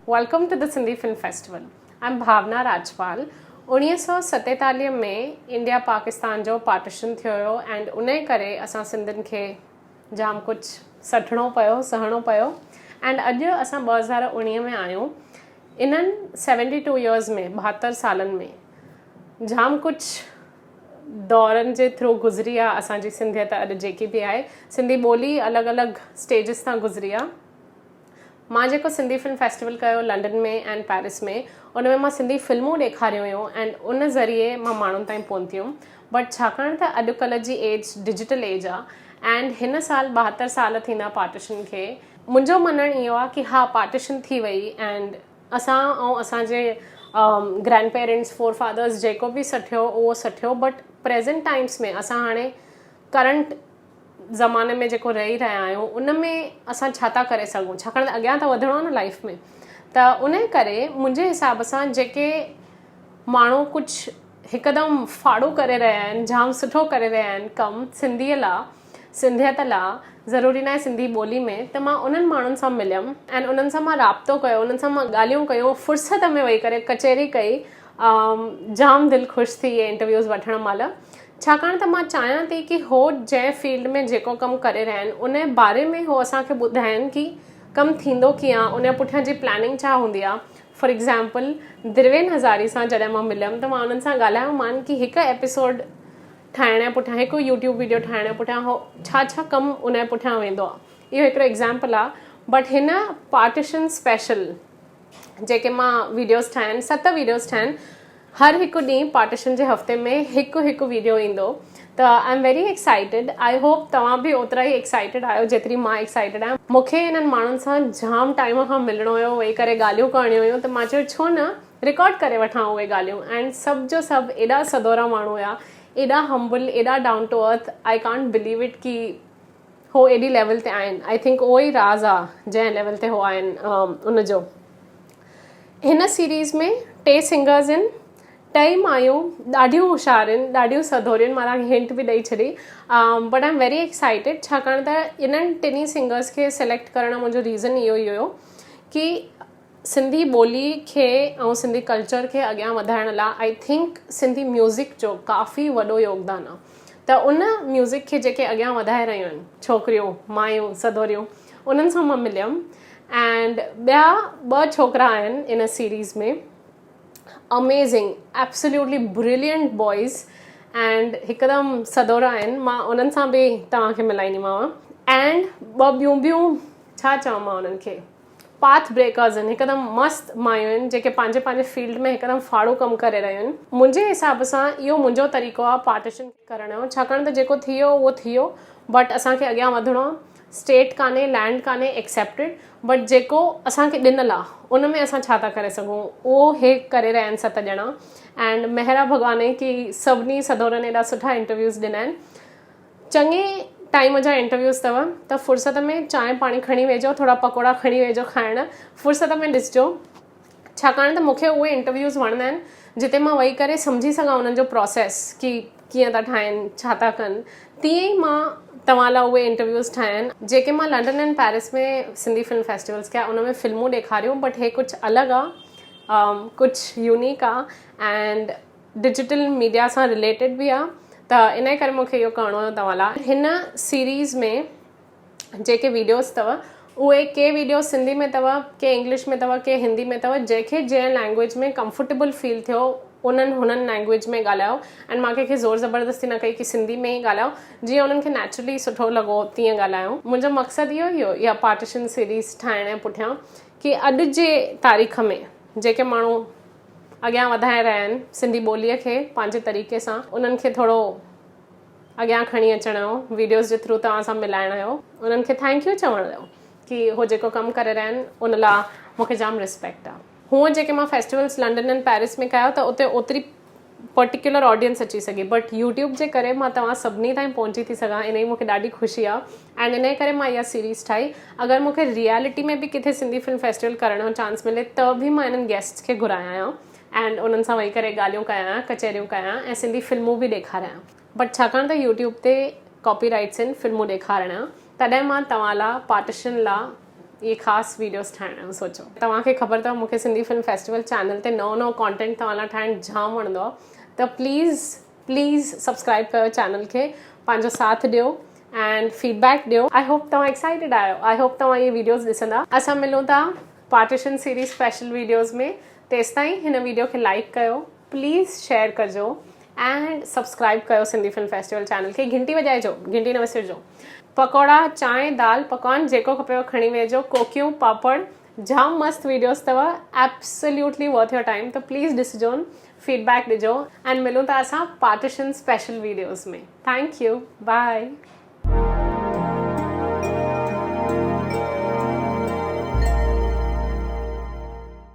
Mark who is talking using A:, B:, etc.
A: Welcome to the Sindhi film festival. I am Bhavna Rajpal. 1947 ۾ India Pakistan جو partition ٿيو هيو and انهي ڪري اسان سنڌين کي جام ڪجهه سٺڻو پيو سهڻو پيو اينڊ اڄ اسان 2019 ۾ آهيون. انهن سيونٽي ٽو يئرز ۾ 72 سالن ۾ جام ڪجهه دورن جي ٿرو گذري آ اسان جي سنڌيت. اڄ جيڪي به آهي سنڌي ٻولي الڳ الڳ اسٽيجز تان گذري آ. مان جيڪو سنڌي فلم فيسٽيول ڪيو لنڊن ۾ اينڊ پيرس ۾ ان ۾ مان سنڌي فلمون ڏيکاريون هيون اينڊ ان ذريعي مان ماڻهن تائين پهتي هيم. بٽ ڇاڪاڻ ته اڄ ڪلهه جي ايج ڊجيٽل ايج آ اينڊ هن سال 72 سال ٿيندا پارٽيشن کي. منهنجو مڃڻ اهو آ ڪي ها پارٽيشن ٿي وئي اينڊ اسان ۽ اسان جي گرينڊ پيرنٽس فور فادرس جيڪو به سٺيو اهو سٺيو بٽ پريزنٽ ٽائمس ۾ اسان هاڻي ڪرنٽ زماني ۾ جيڪو رهي رهيا آهيون ان ۾ اسان ڇا ٿا ڪري سگهون، ڇاڪاڻ ته اڳيان ته وڌڻو آهي نه لائف ۾. ته ان ڪري منهنجي حساب سان جيڪي ماڻهو ڪجهه هڪدم ڦاڙو ڪري رهيا آهن، جام سٺو ڪري رهيا آهن ڪم سنڌيء لا، سنڌيت لا، ضروري ناهي سنڌي ٻولي ۾، ته مان انهن ماڻهن سان مليم ۽ انهن سان مان رابطو ڪيو، انهن سان مان ڳالهيون ڪيون، فرصت ۾ ويهي ڪري ڪچهري ڪئي. جام دل خوش ٿي اهي انٽرويوز وٺڻ مهل، ڇاڪاڻ ته مان چاهيان ٿي ڪي هو جنهن فيلڊ ۾ جيڪو ڪم ڪري رهيا آهن ان باري ۾ هو اسان کي ٻڌائين ڪي ڪم ٿيندو ڪيئن آهي، ان پٺيان جي پلاننگ ڇا هوندي آهي. فار ايگزامپل دروين هزاري سان جڏهن مان مليم ته مان انهن سان ڳالهايو مان ڪي هڪ ايپيسوڊ ٺاهڻ جي پٺيان، هڪ يوٽيوب ويڊيو ٺاهڻ جي پٺيان هو ڇا ڇا ڪم ان جي پٺيان ويندو آهي. اهو هڪڙو ايگزامپل آهي. بٽ هن پارٽيشن اسپيشل جيڪي مان ويڊيوز ٺاهيا آهن، ست ويڊيوز ٺاهيا آهن، هر هڪ ڏينهن پارٽيشن جي هفتي ۾ هڪ هڪ ويڊيو ايندو. ته I am very excited. I hope توهان به اوترا ئي ايڪسائيٽيڊ آهيو جيتري مان ايڪسائيٽيڊ آهيان. مون کي انهن ماڻهن سان جام ٽائيم کان ملڻو هيو، ويهي ڪري ڳالهيون ڪرڻيون هيون، ته مان چيو ڇو نه رڪارڊ ڪري وٺان اهي ڳالهيون. اينڊ سڀ جو سڀ ايڏا سدورا ماڻهو هيا، ايڏا همبل، ايڏا down to earth, I can't believe it ڪي هو ايڏي ليول تي آهن. I think اهو ئي راز آ جنهن ليول تي هو آهن ان جو. هن سيريز ۾ ٽي سنگرز آهن، ٽئي مايون ڏاڍيون هوشيار آهن، ڏاڍيون سڌوريون آهن. مان توهان کي هنٽ به ڏئي ڇڏي. But I am very excited ڇاڪاڻ ته انهن ٽنهي سنگرز کي سليڪٽ ڪرڻ جو منهنجو ريزن اهو ئي هيو ڪي سنڌي ٻولي کي ۽ سنڌي ڪلچر کي اڳيان وڌائڻ لا I think Sindhi music جو ڪافي وڏو يوگدان آ ته ان ميوزڪ کي جيڪي اڳيان وڌائي رهيون آهن ڇوڪريون مايون سدوريون انهن سان مان مليم اينڊ ٻيا ٻه ڇوڪرا آهن ان series ۾ amazing absolutely brilliant boys and هڪدم سدورا آهن مان انهن سان به توهان کي ملائينديمانو اينڊ ٻه ٻيون ٻيون ڇا چوان مان انهن کي پاٿ بريڪرز آهن، هڪدم مست مايون آهن جيڪي پنهنجي پنهنجي فيلڊ ۾ هڪدم ڦاڙو ڪم ڪري رهيون آهن. منهنجي حساب سان اهو منهنجو طريقو آهي پارٽيشن ڪرڻ جو، ڇاڪاڻ ته جيڪو ٿي ويو اهو ٿي ويو بٽ اسان کي اڳيان وڌڻو آهي، اسٽيٽ ڪانهي لينڊ ڪانهي ايڪسيپٽيڊ بٽ جيڪو اسان کي ڏنل آهي ان ۾ اسان ڇا ٿا ڪري سگهون اهو هي ڪري رهيا آهن ست ڄڻا اينڊ مهر آهي ڀڳوان جي ڪي سڀني سدورن ايڏا سٺا انٽرويوز ڏنا آهن. چڱي ٽائيم جا انٽرويوز اٿو ته فرصت ۾ چانهه پاڻي کڻي ويهجو، ٿورا پڪوڙا کڻي ويهجو کائڻ، فرصت ۾ ڏسجو، ڇاڪاڻ ته مون کي اهي انٽرويوز وڻندا آهن جتي مان ويهي ڪري سمجهي سگهان انهن جو پروسيس ڪي ڪيئن ٿا ٺاهين ڇا ٿا ڪن. تيئن ئي مان توهان لاء اهي انٽرويوز ٺاهيا آهن جيڪي مان London and Paris ۾ Sindhi film festivals ڪيا ان ۾ فلمون ڏيکاريون بٽ هي ڪجهه الڳ آ، ڪجهه يونيڪ آ اينڊ ڊجيٽل ميڊيا سان رليٽيڊ به آ ته انهي ڪري مون کي اهو ڪرڻو هيو توهان لاء. هن سيريز ۾ جيڪي ويڊيوز اٿو اهي ڪي ويڊيوز سنڌي ۾ اٿو ڪي انگلش ۾ اٿو ڪي هندي ۾ اٿو جنهن کي جنهن لينگويج ۾ ڪمفرٽيبل فيل ٿيو انهن هنن لينگويج ۾ ڳالهايو ۽ مان ڪنهن کي زور زبردستي نه ڪئي ڪي سنڌي ۾ ئي ڳالهايو جيئن انهن کي نيچرلي سٺو لڳو تيئن ڳالهايو. منهنجو مقصد اهو ئي هيو اها پارٽيشن سيريز ٺاهڻ جي پٺيان ڪي اڄ جي تاريخ ۾ جيڪي ماڻهو اڳيان وڌائي رهيا آهن سنڌي ٻوليء کي پنهنجي طريقي سان انهن کي ٿورو اڳيان کڻي اچڻ جو ويڊيوز جي ٿرو توهان سان ملائڻ جو انهن کي thank you چوڻ جو ڪي هو جيڪو ڪم ڪري رهيا آهن ان لاء مون کي جام ريسپيڪٽ آهي. هونء جيڪي مان فيسٽيولز لنڊن ۽ پيرس ۾ ڪيا ته اتي اوتري پرٽيڪيولر آڊينس اچي سگهي بٽ يوٽيوب جي ڪري مان توهان سڀني تائين پهچي ٿي سگهان انهي مون کي ڏاڍي خوشي آهي ۽ انهي ڪري مان اها سيريز ٺاهي. اگر مون کي ريئلٽي ۾ به ڪٿي سنڌي فلم فيسٽيول ڪرڻ جو چانس ملي ته به مان انهن گيسٽس کي گهرايان ۽ انهن سان ويهي ڪري ڳالهيون ڪيان ڪچهريون ڪيان ۽ سنڌي فلمون به ڏيکاريان بٽ ڇاڪاڻ ته يوٽيوب تي ڪاپي رائٽس آهن فلمون ڏيکارڻ جا تڏهن مان توهان لا پارٽيشن لا اهي خاص ويڊيوز ٺاهڻ جو سوچيو. توهان کي خبر اٿو مون کي سنڌي فلم فيسٽيول چينل تي نئون نئون ڪانٽينٽ توهان لاء ٺاهڻ جام وڻندو آهي ته پليز پليز سبسڪرائب ڪيو چينل کي پنهنجو ساٿ ڏيو ۽ فيڊ بيڪ ڏيو. I hope توهان ايڪسائيٽيڊ آهيو I hope توهان اهي ويڊيوز ڏسندا. اسان ملون ٿا پارٽيشن سيريز اسپيشل ويڊيوز ۾ تيستائين هن ويڊيو کي لائيڪ ڪيو پليز شيئر ڪجو ۽ سبسڪرائب ڪيو سنڌي فلم فيسٽيول چينل کي گهنٽي وڄائجو گهنٽي نه وسرجو پڪوڙا چانهه دال پڪوان جيڪو کپيو کڻي ويهجو ڪوڪيون پاپڙ جام مست ويڊيوز اٿو ايبسوليوٽلي ورٿ your time ته پليز ڏسجون فيڊ بيڪ ڏجو ۽ ملون ٿا اسان partition special videos ۾ thank you bye.